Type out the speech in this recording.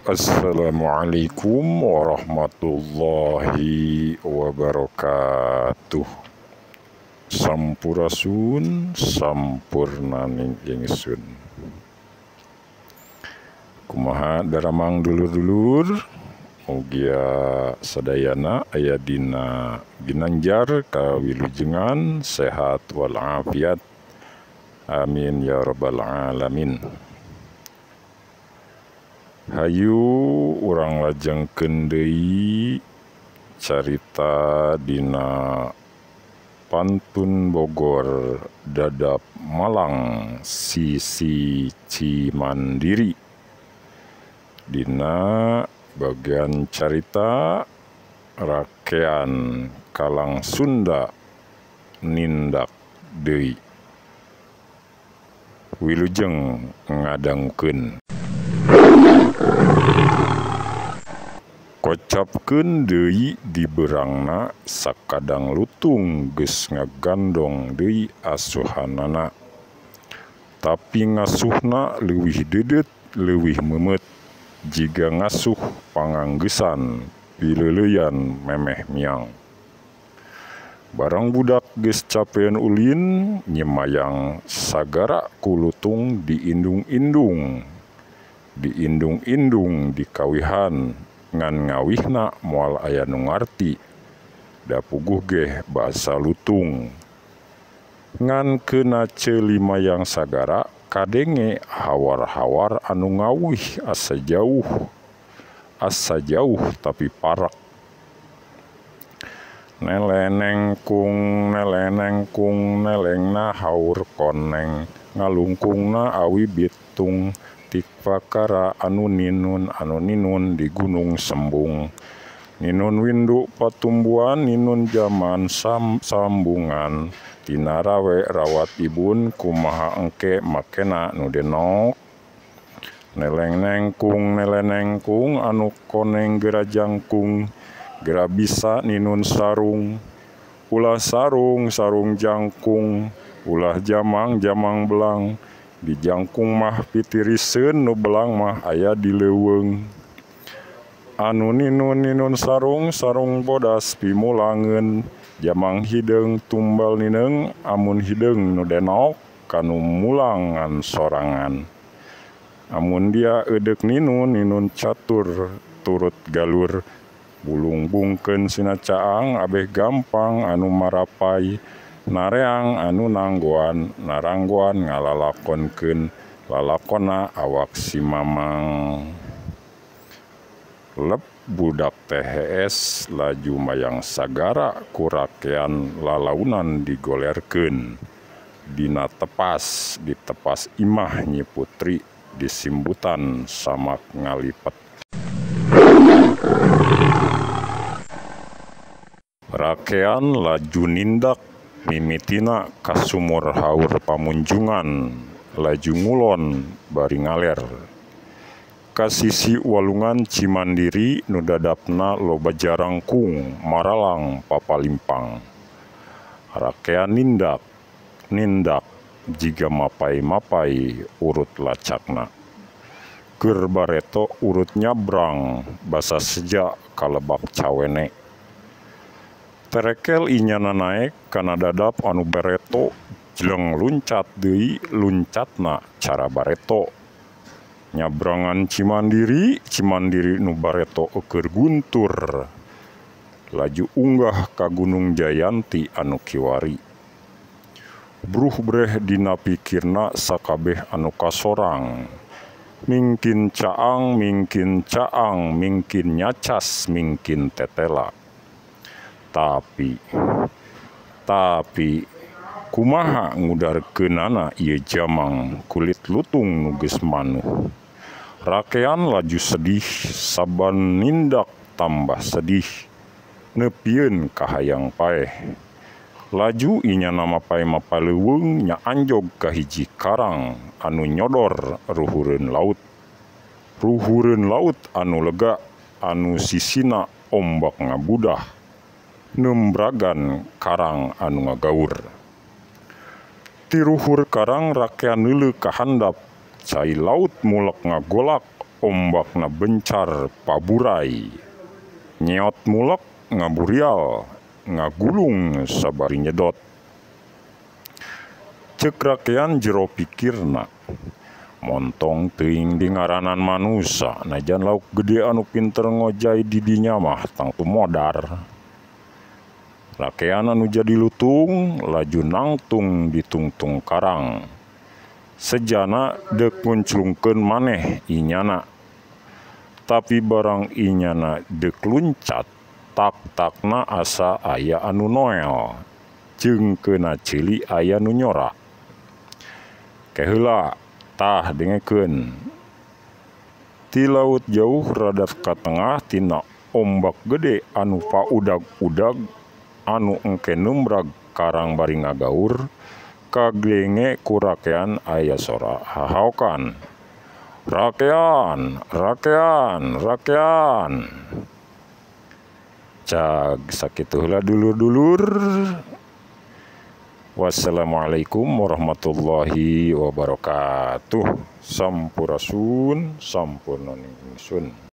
Assalamualaikum warahmatullahi wabarakatuh. Sampurasun sampurnaning ingsun. Kumaha daramang dulur-dulur, mugia sadayana aya dina ginanjar kawilujengan sehat walafiat. Amin ya rabbal alamin. Hayu urang lajengkeun deui carita dina Pantun Bogor Dadap Malang Sisi Cimandiri. Dina bagian carita rakean Kalang Sunda nindak deui. Wilujeng ngadangukeun. Kocapkeun deui di beurangna sakadang lutung geus ngagandong deui asuhanana. Tapi ngasuhna leuwih deudeut leuwih meumeut jiga ngasuh panganggeusan pileuleuyan memeh miang. Barang budak geus capeun ulin nyemayang sagara ku lutung diindung-indung. Diindung-indung dikawihan ngan ngawihna moal aya nu ngarti da puguh geh basa lutung. Ngan keuna ceuli mayang sagara kadenge hawar-hawar anu ngawih asa jauh tapi parak. Nelenengkung nelenengkung nelengna haur koneng ngalungkungna awi bitung tikpakara anu ninun di Gunung Sembung. Ninun windu patumbuhan ninun jaman sambungan tina rawe rawat ibun kumaha engke makena nu denok. Neleng nengkung anu koneng gera jangkung gera bisa ninun sarung. Ulah sarung sarung jangkung ulah jamang jamang belang. Di jangkung mah pitiriseun nu belang mah aya di leuweung. Anu ninun ninun sarung sarung bodas pimulangeun jamang hideung tumbal nineung amun hideung nu denok kanu mulangan sorangan. Amun dia eudek ninun ninun catur turut galur bulung-bungkeun sina caang abeh gampang anu marapai. Nareang anu nanggoan naranggoan ngalalakonkeun lalakona awak si mamang. Lep budak teh hees laju mayang sagara ku rakean lalaunan digolerkeun. Dina tepas ditepas imah Nyi Putri disimbutan samak ngalipet. Rakean laju nindak mimitina ka sumur haur pamunjungan laju ngulon bari ngaler. Ka sisi walungan Cimandiri nu dadapna loba jarangkung maralang papalimpang. Rakean nindak nindak jiga mapai-mapai urut lacakna. Keur bareto urut nyabrang basa seja kalebak cawene. Terekel inyana naek kana dadap anu bareto jleng luncat deui luncatna cara bareto. Nyabrangan Cimandiri, Cimandiri nu bareto eueur guntur. Laju unggah ka Gunung Jayanti anu kiwari. Bruh breh dina pikirna sakabeh anu kasorang. Mingkin caang, mingkin caang, mingkin nyacas, mingkin tetela. Tapi kumaha ngudarkeunana ieu jamang kulit lutung nu geus manuh. Rakean laju sedih saban nindak tambah sedih neupieun kahayang paeh. Laju inyana mapay-mapay leuweung nya anjog ka hiji karang anu nyodor ruhureun laut. Ruhureun laut anu lega anu sisina ombak ngabudah nembragan karang anu ngagaur. Ti ruhur karang rakean neuleuh ka handap, cai laut mulek ngagolak Ombakna bencar paburai. Nyeot mulek ngaburial, ngagulung sabari nyedot. Ceuk rakean jero pikirna, montong teuing dingaranan manusa, najan lauk gede anu pinter ngojay di dinya mah tangtu modar. Rakean anu jadi lutung laju nangtung ditungtung karang. Sejana deuk ngunclungkeun maneh inyana. Tapi barang inyana deuk luncat, tak-takna asa aya anu noel, jeung keuna ceuli aya nu nyora. Keheula, tah dengekeun. Ti laut jauh rada ka tengah tina ombak gede anu paudag-udag anu engke numbrag karang bari ngagaur, kaglenge ku rakean aya sora hahaokan. Rakean, rakean, rakean. Cag sakitu heula dulur-dulur. Wassalamualaikum warahmatullahi wabarakatuh. Sampurasun, sampurna ning ingsun.